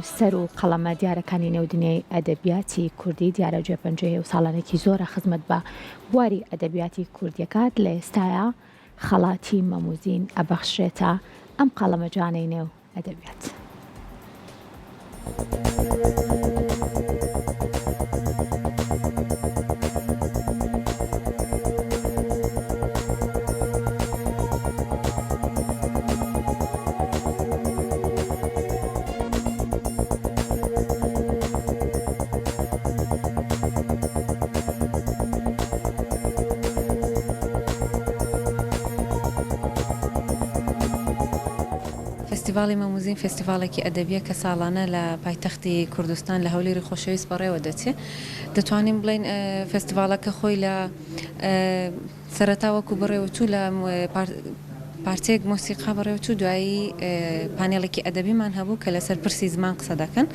نووسەر و قەڵەمە دیارەکانی نێو دنیای ئەدەبیاتی کوردی دیارە جێپەنجەیە و ساڵانێکی زۆرە خزمەت بە بواری ئەدەبیاتی کوردیەکات لە ئێستایا خەڵاتی مەموزین ئەبەخشرێتە ئەم قەڵەمە جوانەی نێو ئەدەبیات. فێستیڤاڵی مەموزین فێستیڤاڵێکی ئەدەبییە کە ساڵانە لە پایتەختی کوردستان لە هەولێری خۆشەویست بەڕێوە دەچێ. دەتوانین بڵێین فێستیڤاڵەکە خۆی لە سەرەتا وەکو بەڕێوەچوو لە پارچەیەک مۆسیقا بەڕێوەچوو، دوایی پانێڵێکی ئەدەبیمان هەبوو کە لەسەر پرسی زمان قسە دەکەن.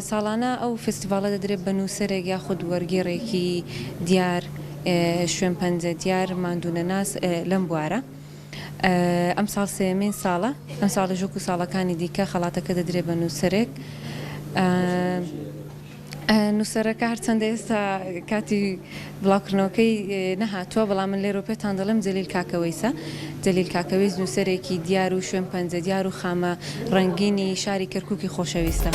ساڵانە ئەو فێستیڤاڵە دەدرێت بە نووسەرێک یاخود وەرگێڕێکی دیار، شوێنپەنجە دیار، ماندوونەناس لەم بوارە. ئەمساڵ سێیەمین ساڵە، ئەمساڵیش وەکو ساڵەکانی دیکە خەڵاتەکە دەدرێت بە نووسەرێک. نووسەرەکە هەرچەندە ئێستا کاتی بڵاوکردنەوەکەی نەهاتووە، بەڵام من لێرەوە پێتان دەڵێم جەلیل کاکەوەیسە. جەلیل کاکەوەیس نووسەرێکی دیار و شوێن پەنجە دیار و خامە ڕەنگینی شاری کەرکووکی خۆشەویستە.